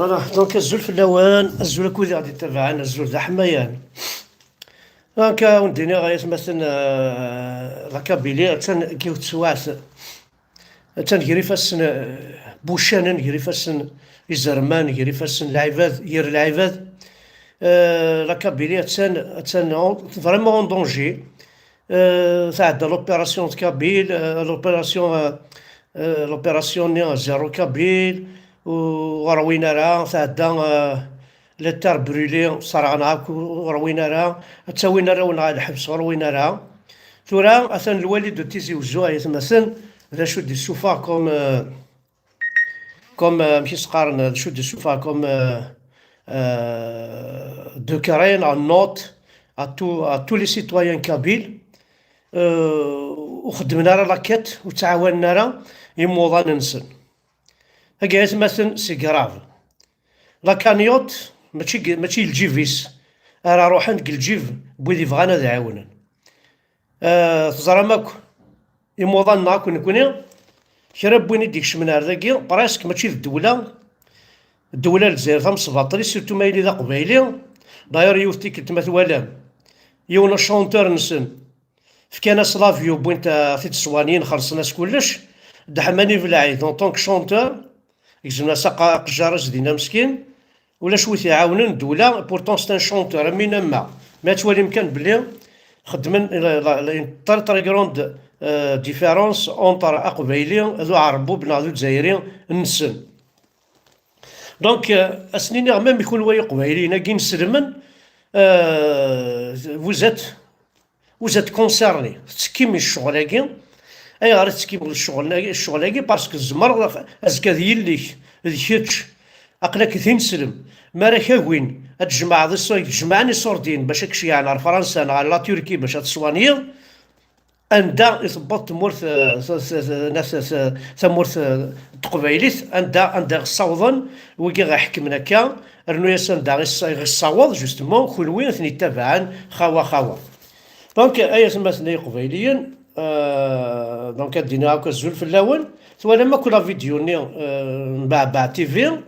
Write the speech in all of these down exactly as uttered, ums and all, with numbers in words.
Voilà, donc azul fell-awen, azul akk wid i ɣ-d-ittabaɛen, azul d aḥmayan. Donc, ad wen-d-iniɣ ay atmaten, euh, la Kabylie attan deg yiwet teswiɛt, attan gar ifassen, euh, n wuccanen, gar ifassen n izerman, gar ifassen n lɛibad, gar lɛibad. Euh, la Kabylie attan, attan en- vraiment en danger. Euh, tɛedda l'opération de Kabyle, euh, l'opération, euh, euh, l'opération-nni Zéro Kabyle, ur ṛwin ara, tɛedda, euh, les terres brûlées, ṣerɛen akk, ur ṛwin ara, ad ttawin arraw-nneɣ ɣer lḥebs, ur ṛwin ara. Tura, atan lwali de Tizi Uzzu, ay atmaten, d acu d-issufeɣ comme, euh, comme, euh, amek i s-qqaren, d acu d-issufeɣ comme, euh, euh, décret, une note à tout, à tous les citoyens kabyles, euh, ur xeddmen ara la quête, ur ttɛawanen ara imuḍan-nsen. Agi ay atmaten, c'est grave. La cagnotte, mačči g-, mačči lǧib-is ara ruḥen, deg lǧib n wid ibɣan ad ɛiwnen. Euh, teẓram akk, imuḍan-nneɣ akk nekni, kra n win i d-ikecmen ar dagi, presque mačči d ddewla, ddewla n Lezzayer tamesbaṭlit, surtout ma yili d aqbayli. D'ailleurs, yiwet tikkelt ma twalam, yiwen uchanteur-nsen, fkan-as l'avion, wwin-t, a t-id-swanyin, xellṣen-as kullec. Dda Ḥemani Belɛid, en tant que chanteur, gezmen-as aqa-, aqejjar-is dinna meskin. Ulac wi t-iɛawnen, ddewla, pourtant c'est un chanteur, am win am wa. Ma ad twalim kan belli xeddmen la, la, la, une très, très grande, euh, différence entre aqbayli d uɛerbub neɣ d uzzayri-nsen. Donc, euh, ad sen-iniɣ, même i kunwi ay iqbayliyen-agi ineslmen, euh, vous êtes, vous êtes concernés. Tettekkim i ccɣel-agi. Ayɣer i tettekkim i ccɣel-agi? Ccɣel-agi, parce que tzemreḍ, azekka d yelli-k, d kečč, aql-ak d ineslem. Mi ara k-agin, ad tjemɛeḍ iṣ-, jemɛen iṣurdiyen bac ad k-ceyyɛen ar Fransa neɣ ar la Turquie bac ad teswanyiḍ. Anda i tewweḍ tmurt, eh, t-, t-, t-, nas-, t-, tamurt, eh, n teqbaylit, anda, anda i ɣ-ssawḍen wigi i ɣ-iḥekmen akka, rnu-yas anda i s-, i ɣ-issaweḍ, justement, kunwi i ten-ittabaɛen, xawa, xawa. Donc, ay atmaten ay iqbayliyen, euh, donc, ad d-iniɣ akk azul fell-awen. Twalam akk la vidéo-nni, euh, n Beɛbeɛ T V.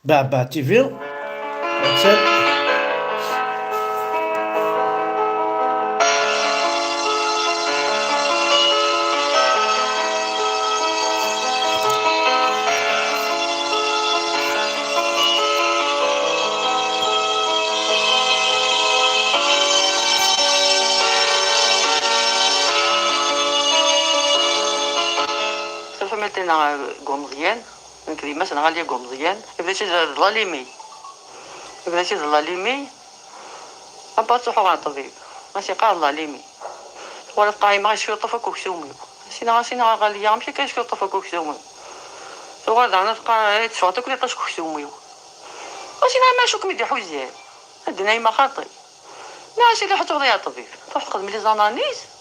Beɛbeɛ T V. Attan. Tafamilt-ina deg umeẓyan, nekk d yemma-s n Ɣali deg umeẓyan, yebda-tt-id d lalimi. Yebda-tt-id d lalimi, apa ttruḥuɣ ɣer ṭṭbib, ma s-yeqqar d lalimi. Tuɣal tqaɛim-aɣ yeskuṭṭef akk uksum-iw. As-iniɣ, as-iniɣ a Ɣaliya, amek akka yeskuṭṭef akk uksum-iw? Tuɣal daɣen ad tqaɛi, eh, teffeɣ-d akk iṭij deg uksum-iw. As-iniɣ, ama acu kem-id-iḥuzan? Ad d-tini a yemma xaṭi. Nniɣ-as, yella ḥutuɣ di ṭṭbib. Truḥ txedm les analyses.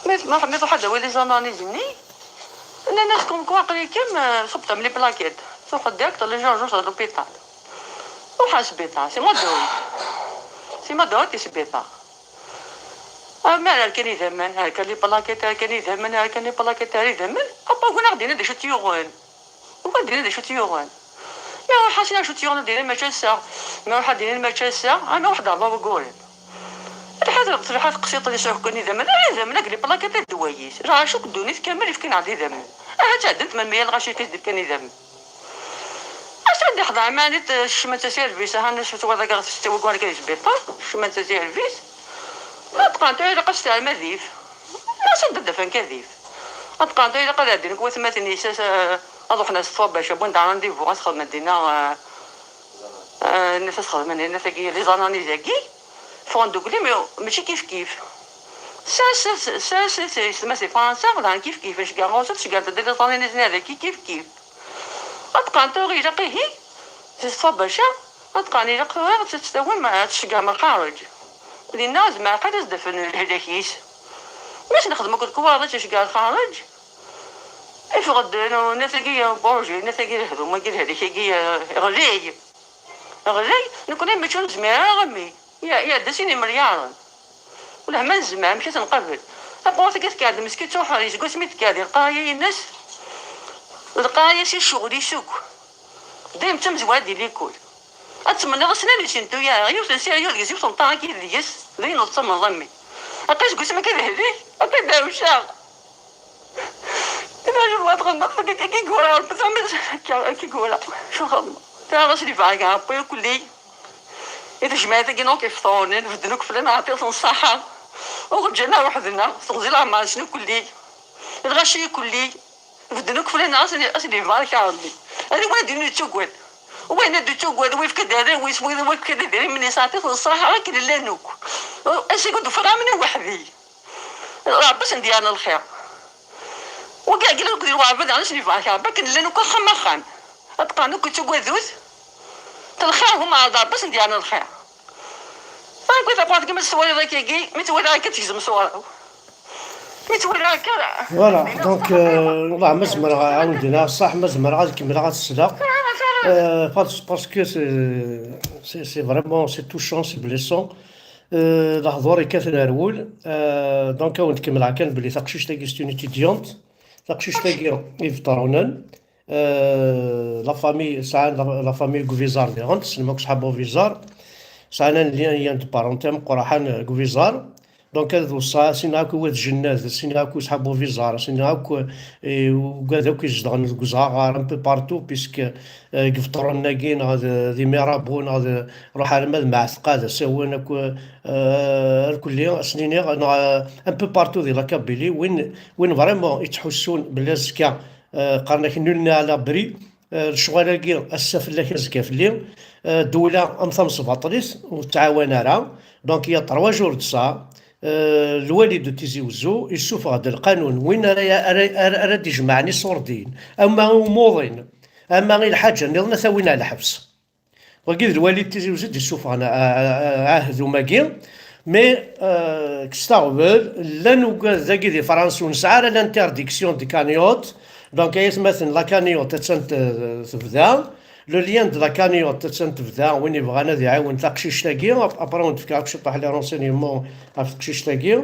Mi, ma, mi truḥ ad d-tawi les analyses-nni, nnan-as comme quoi aql-ikem, eh, ṣubbtem les plaquettes. Truḥ direct les urgences de l'hôpital. Ruḥ ɣer sbiṭar, c'est moi de route. C'est moi de route i sbiṭar. Ah, mi ara rkan idammen, rkan les plaquettes, rkan idammen, rkan les plaquettes, ar idammen. Apa, ugin ad d-inin d acu tt-yuɣen. Ugin ad d-inin d acu tt-yuɣen. Mi ruḥ ad d-inin acu tt-yuɣen, ad d-inin mačči ass-a. Mi ruḥ ad d-inin mačči ass-a, ah, mi ruḥ d-rḍa wuguren. Lḥat, lḥat qsiṭ li sɛukken idammen, ah, idammen, ak les plaquettes d ddwa-is. Lɛac akk ddunit kamel ifkin-aɣ-d idammen. Aha, ttɛeddint man meyya lɣaci i s-d-ifkan idammen. Acu d-iḥḍer ɛmani, kecmen-tt aservis, ahan acu twalaḍ akka ɣef tettawi gwan kan isbiṭar, kecmen-tt aservis. Ad qqant, ilaq ad s-term adif. Acu d-dafan kadif? Ad qqant, ilaq ad ɛeddin deg watmaten-is, as-, ad ruḥen as twabac, wwin-d rendez-vous, ad xedmen dinna, eh, eh, nna-s ad xedmen, nna-s agi, les analyses-agi. Ffɣen dugli, mais mačči kif kif. Sers, sers, sers, sers, yessetma si Fransa, daɣen kif kif, nceggeɛ ɣur-s, tceggɛeḍ-d les analyses-nni dagi kif kif. Ad qqaren tura ilaq ihi, si ṣṣabaca, ad qqaren ilaq tura ad tt-tawim, ad tceggɛem lxareǧ. Dinna, zmeɛ lḥal ad s-d-afen lehlak-is. Mi s-nexdem akked kwaɣeḍ ad tceggɛeḍ lxareǧ, iffeɣ-d, nna-s-agi, burji, nna-s-agi, lehdum-agi, lehlak-agi, ɣlay. Ɣlay, nekkni mačči ur nezmir ara, a mmi. Ya, iɛedda sin imelyaṛen. Ulehma nezmer, amek ad t-nqabel? Taqewwaṭ-agi tekɛed, meskin, ttruḥ, seg wasmi tekɛed di lqerya-ines, Lqaɛa-yas i ccɣel-is akk. Dayem d tamezwarut di likul. Ad temneḍ ass-nni ad yessentu yaɛeɣ yiwet n sirya deg-s, yiwet n ṭaɛa akka deg-s, d ayen ur tettamneḍ a mmi. Aqas deg usmi akka d ahli, akka d awcaɣ. Ina jubwa tɣenneɣ, akka, akka, akka i yura Rebbi, tamit, akka, akka i yura. Acu xedmeɣ? Taɣas di baraka Rebbi kulli. I tejmaɛt-agi, donc, ifṭunen, bedden akk fell-aneɣ, ɛṭiɣ-ten ṣṣaḥa. Ur ɣ-ǧǧan ara weḥd-neɣ, teɣzi leɛmer-nsen kulli. Lɣaci kulli. Bedden akk fell-aneɣ, ad sen-, ad sen-ibarek Rebbi. Ala win ad d-yettagad. Win ad d-yettagad, wa yefka-d arraw-is, wa yefka-d idrimen-is, ɛṭiɣ-ten ṣṣaḥa, akken llan akk. Ass-agi ur d-ufriɣ amni weḥd-i. Rebbi ad sen-d-yernu lxir. Wagi ɛeglan akk di lweɛbad, ad sen-ibarek Rebbi, akken llan akk axxam axxam. Ad qqaren akk yettagadut. Lxir huma ɛad Rebbi ad sen-d-yernu lxir. Tankwi taqwaṭ kima s-twaliḍ akkagi, mi twalaɣ akka tgezm s uɣrab. Mi twalaɣ akka. Voilà, donc, euh, والله ما زمرغ عاود دينا صح، ما زمرغ عاد كمل غاد السلا. Euh, parce, parce que c'est, c'est, c'est vraiment, c'est touchant, c'est blessant. Euh, lehdur yekkaten ar wul. Euh, donc, ad wen-d-kemmleɣ kan belli taqcict-agi c'est une étudiante. Taqcict-agi Ibeṭrunen. Euh, la famille, sɛan la, la famille deg Uvizar diɣen, tessnem akk ṣḥab Uvizar. Sɛan un lien, lien de parenté ameqqran deg Uvizar. Donc, ad weṣṣa, sin akk wat Jennad, sin akk ṣḥab Uvizar, sin akk, eh, ugad akk izedɣen deg uzɣaɣar, un peu partout, puisque, eh, deg Ibeṭrunen-agi, neɣ d, di Mirabeau, neɣ d, ruḥ arma d Mɛatqa, d Asawen, akk, eh, ar kulli, ad sen-iniɣ, neɣ, eh, un peu partout di la Kabylie, win, win vraiment yettḥussun belli azekka, eh, qqaren-ak nul n'est à l'abri, eh, lecɣal-agi ass-a fell-ak, azekka fell-i, eh, ddewla am tamesbaṭlit ur tettɛawan ara. Donc, il y a trois jours de ça, eh, lwali de Tizi Ouzou yessufeɣ-d lqanun, win ara, ara, ara, ara d-ijemɛen iṣurdiyen, ama i umuḍin, ama i lḥaǧa nniḍen, ad t-awin ar lḥebs. Wagi d lwali n Tizi Uzzu i d-issufɣen a-, a-, a-, ahdum-agi. Mais, euh, kkset aɣbel, llan ugad dagi di Fransa ur nesɛi ara l'interdiction de cagnotte. Donc, ay atmaten, la cagnotte attan t-, tebda. Le lien de la cagnotte attan tebda. Win yebɣan ad iɛiwen taqcict-agi, ap-, après ur d-fkeɣ akk ciṭṭaḥ les renseignements ɣef teqcict-agi.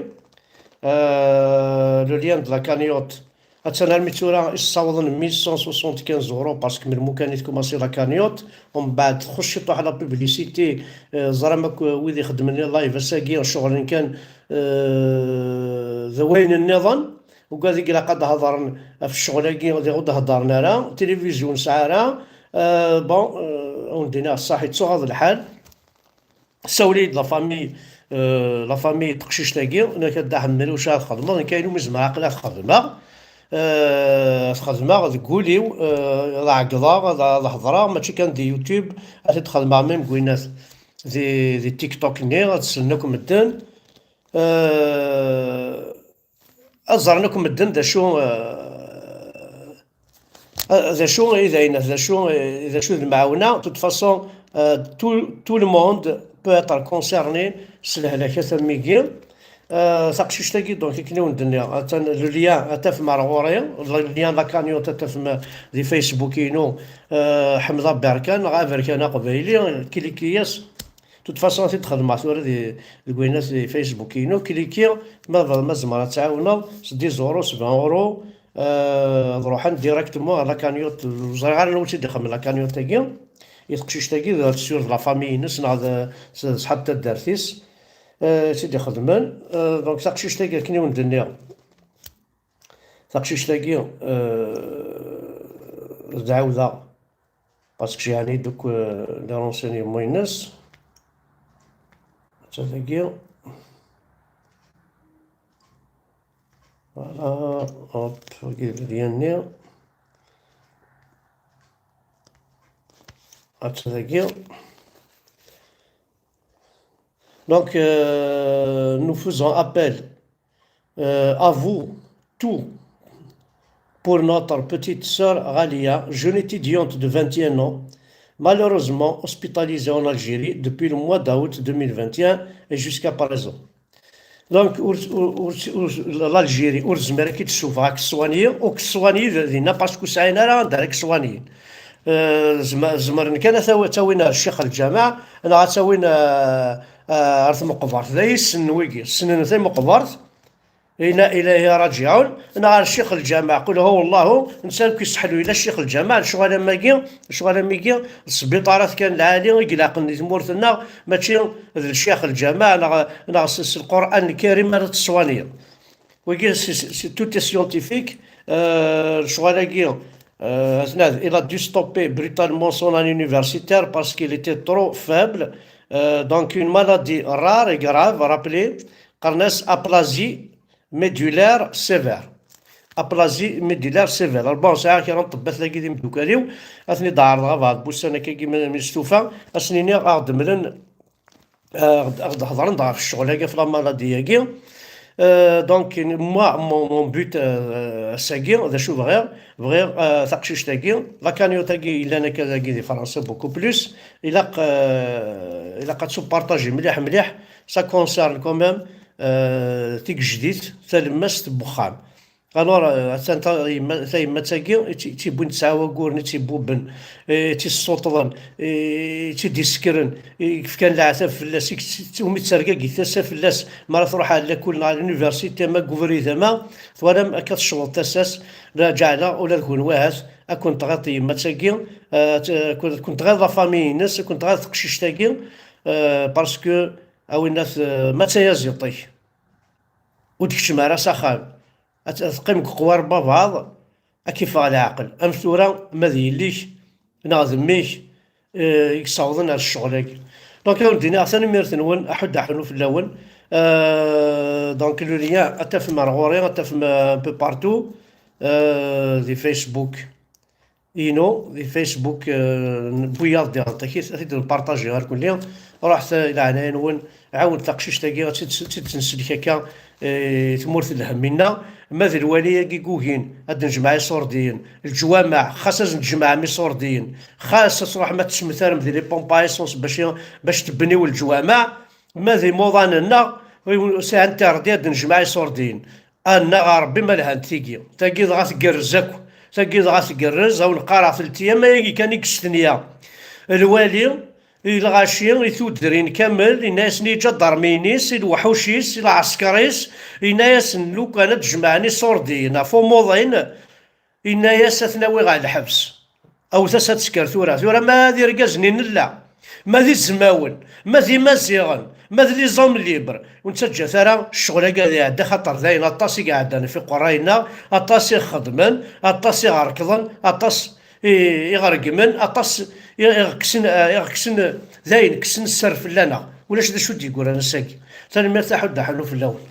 Euh, le lien de la cagnotte Attan armi d tura i s-ssawḍen mille cent soixante-quinze euros, parce que melmi kan i tkumaṣi la cagnotte, umbeɛd txuṣ ciṭuḥ la publicité, eh, ẓram akk wid ixeddmen les lives ass-agi, ceɣlen kan, eh, d wayen nniḍen, ugad i ilaq ad d-hedren ɣef ccɣel-agi, diɣ ur d-heddren ara, tilivizyu ur nesɛi ara, eh, bon, eh, ad wen-d-iniɣ ṣṣaḥ, yettuɣaḍ lḥal. Sawel-iyi-d la famille, euh, la famille n teqcict-agi, nna-k a Dda Ḥemmed, ulac ara txedmeḍ, nekk ayen umi zemreɣ aql-i ad t-xedmeɣ. Euh, ad t-xedmeɣ deg wul-iw, euh, ad ɛeggḍeɣ, ad, ad hedreɣ, mačči kan di YouTube, ad t-id-xedmeɣ même deg winat di, di TikTok-nni, ad slen akk medden. Euh, Ad ẓren akk medden d acu, eh, eh, d acu i d ayennat, d acu, eh, d acu d lemɛawna. De toute façon, eh, tout, tout le monde peut être concerné s lehlakat am wigi. Eh, taqcict-agi, donc, akken i wen-d-nniɣ, atan le lien ad tafem ar ɣur-i, le lien de la cagnotte ad tafem di Facebook-inu, eh, Ḥemda Berkan, neɣ Aberkan Aqbayli, kliki-yas. De toute façon, ad t-id-xedmeɣ tura di, deg wayen di Facebook-inu. Kliki, ma tebɣiḍ, ma tzemreḍ ad tɛawneḍ, s dix euros, s vingt euros, euh, ad ruḥen directement ɣer la cagnotte. Ur ẓriɣ ara anwa i tt-id-ixedmen la cagnotte-agi, i teqcict-agi, d, sur la famille-ines, neɣ d, s, ṣṣḥab taddart-is, euh, i tt-id-ixedmen. Euh, donc, taqcict-agi, akken i wen-d-nniɣ, Taqcict-agi, euh, ad ɛawdeɣ, parce que j'ai donné donc, euh, les renseignements-ines. Atta dagi. Voilà, hop, wagi d lien-nni. Atta dagi. Donc, euh, nous faisons appel, euh, à vous tous pour notre petite sœur Ghalia, jeune étudiante de vingt et un ans, malheureusement hospitalisée en Algérie depuis le mois d'août deux mille vingt et un et jusqu'à présent. Donc, ur, ur, ur, ur, l'Algérie ur tezmir ad k-id-tessufeɣ ad k-teswani, ur k-teswani d, dinna parce que ur sɛin ara anda ara k-swanin. Eh, zem-, zemren kan ad tawi-, ad tawin ar ccix lǧameɛ, neɣ ad tawin, eh, eh, ar tmeqbert. D ay ssnen wigi, ssnen tameqbert, إنا إليه راجعون، neɣ ar ccix lǧameɛ, qul huwa Allahu, netta ur k-isseḥlu ila ccix lǧameɛ. Lecɣal am wagi, lecɣal am wigi, d sbiṭarat kan lɛali i ilaqen di tmurt-nneɣ, mačči d lecyax lǧameɛ neɣ, neɣ s, s Lqur'an Lkarim ara tettwaniḍ. Wagi, c'est, c'est, c'est tout est scientifique. Euh, lecɣal-agi, euh, il a dû stopper brutalement son année universitaire parce qu'il était trop faible. Euh, donc, une maladie rare et grave, rappelez, qqaren-as aplasie médullaire sévère. Aplasie médullaire sévère. Alors, bon, sɛiɣ kra n ṭṭebbat dagi d imeddukal-iw, ad ten-id-ɛerḍeɣ abɛaḍ n wussan akkagi mi, mi stufa, ad sen-iniɣ ad aɣ-d-mlen, euh, ad aɣ-d-hedren ɣef ccɣel-agi, ɣef la maladie-agi. Euh, donc, moi, mon, mon but, euh, ass-agi, d acu bɣiɣ? Bɣiɣ, euh, taqcict-agi, la cagnotte-agi yellan akka dagi di Fransa, beaucoup plus, ilaq, euh, ilaq ad tt-partager mliḥ mliḥ, ça concerne quand même, euh, tigejdit, talemmast n wexxam. Alors, euh, attan ta-, yemma-, tayemmat-agi, i tt-, i tt-iwwin tesɛa wagguren, i tt-ibuben, i tt-issuṭṭḍen, i tt-id-isekren, i yefkan leɛtab fell-as, i yett-, umi tettergagi tasa fell-as, mi ara truḥ ar lakul neɣ ar l'université, ma deg ubrid, ama twalam akka tecweḍ tasa-s, la ǧeɛleɣ ula d kunwi ahat ad ken-tɣiḍ yemmat-agi, euh, t-, ad ken-tɣiḍ la famille-ines, ad ken-tɣiḍ teqcict-agi, euh, parce que, a winnat, euh, ma d tayaziḍt-ik ur d-keččem ara s axxam, ad t-, ad teqqim deg uqwar n babaɛḍ, ad k-iffeɣ leɛqel. Am tura, ma d yelli-k neɣ d mmi-k, eh, i yessawḍen ar ccɣel-agi. Donc, ad wen-d-iniɣ tanemmirt-nwen, aḥudd aḥunu fell-awen. Euh, donc, le lien, ad t-tafem ar ɣur-i, ad t-tafem, euh, un peu partout, euh, di Facebook. Inu, di Facebook, euh, n wiyaḍ diɣen takit, ad t-id-npartaji ɣer kulli. Ruḥet, eh, i leɛnaya-nwen, ɛawnet taqcict-agi, ad tt-id-, ad tt-id-nsellek akka, eh, tmurt n lhemm-inna. Ma d lwali-agi gugin, ad d-nejmeɛ iṣurdiyen, leǧwameɛ, xas ad nejmeɛem iṣurdiyen, xas ad truḥem ad tesmetarem di les pompes à essence bac, bac tebniw leǧwameɛ, ma d imuḍan-nneɣ, c'est interdit ad d-nejmeɛ iṣurdiyen. Annaɣ a Ṛebbi ma lhant tigi. Tagi dɣa tgerrez akk. Tagi dɣa tgerrez, a wen-qqareɣ telti am ayagi kan i yestenya. Lwali, i lɣaci, i tudrin kamel, yenna-yasen i iǧadarmiyen-is, i lewḥuc-is, i lɛesker-is, yenna-yasen lukan ad d-jemɛen iṣurdiyen ɣef umuḍin, yenna-yas ad ten-awiɣ ɣer lḥebs. Awet-as ad tesker tura. Tura ma d irgazen i nella, ma d izmawen, ma d imaziɣen, ma d les hommes libres, ur nettaǧǧat ara ccɣel-agi ad iɛedda, xaṭer dayen aṭas i iɛeddan ɣef iqerray-nneɣ, aṭas i xedmen, aṭas i ɣerkḍen, aṭas i, i ɣergmen, aṭas i, i ɣ-kksen, i ɣ-kksen, dayen kksen sser fell-aneɣ. Ulac d acu d-yeggran ass-agi. Tanemmirt, aḥudd aḥunu fell-awen.